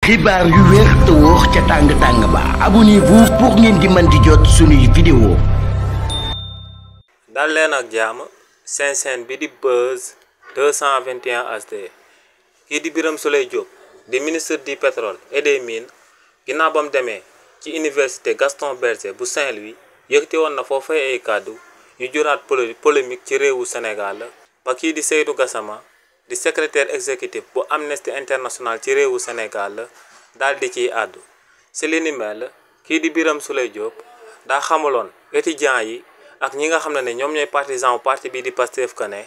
xibaar yu wér te wóor ca tàng ba abonnez-vous pour ngeen di mën di jot suñuy vidéo. dal leen ak jàmm seen chaîne bi di Buzz 221 HD kii di Birame Souleye Diop di ministre du pétrole et des mines ginnaaw ba mu demee ci université Gaston Berger bu Saint-Louis yëkkati woon na foofu ay kàddu yu juraat polémique ci réewu Sénégal ba kii di Seydou Gassama di secrétaire exécutif bu Amnesty International ci réewu Sénégal daal di ciy àddu si li ni mel kii di Birame Souleye Diop daa xamaloon étudiants yi ak ñi nga xam ne ñoom ñooy partisan wu parti bi di Pastef que ne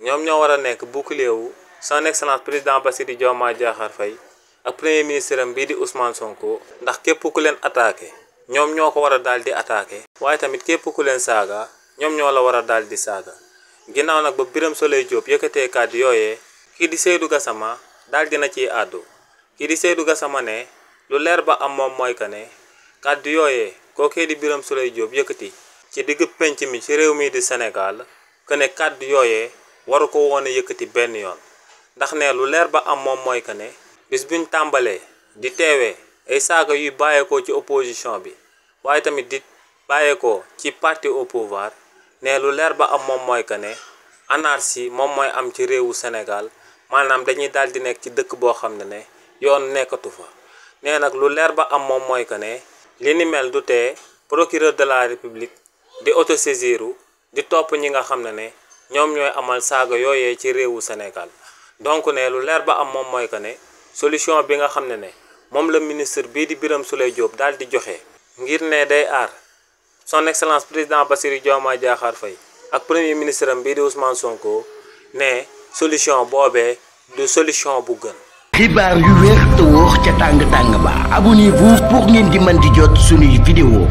ñoom ñoo war a nekk bouclier wu son excellence président Bassirou Diomaye Diakhar Faye ak premier ministre am bii di Ousmane Sonko ndax képp ku leen attaqué ñoom ñoo ko war a daal di attaqué waaye tamit képp ku leen saaga ñoom ñoo la war a daal di saaga ginnaaw nag ba Birame Souleye Diop yëkkatee kàddu yooyee kii di Seydou Gassama daal dina ciy àddu kii di Seydou Gassama ne lu leer ba am moom mooy que ne kàddu yooyee kookee di Birame Souleye Diop yëkkati ci digg penc mi ci réew mi di Sénégal que ne kàddu yooyee waru ko woon a yëkkati benn yoon ndax ne lu leer ba am moom mooy que ne bis buñ tàmbalee di teewee ay saaga yuy bàyyeekoo ci opposition bi waaye tamit di bàyyeekoo ci parti au pouvoir ne lu leer ba am moom mooy que ne anarchie moom mooy am ci réewu Sénégal maanaam dañuy daal di nekk ci dëkk boo xam ne yoon nekkatu fa nee nag lu leer ba am moom mooy que ne li ni mel du tee procureur de la république di autosaisiru di topp ñi nga xam ne ñoom ñooy amal saaga yooyee ci réewu Sénégal donc ne lu leer ba am moom mooy que ne solution bi nga xam ne moom la ministre bii di Birame Souleye Diop daal di joxe ngir ne day aar son excellence président Bassirou Diomaye Diakhar Faye ak premier ministre am bii di Ousmane Sonko ne solution boobee du solution bu gën. xibaar yu wér te wóor ca tàng ba abonnez-vous pour ngeen di mën di jot suñuy vidéo.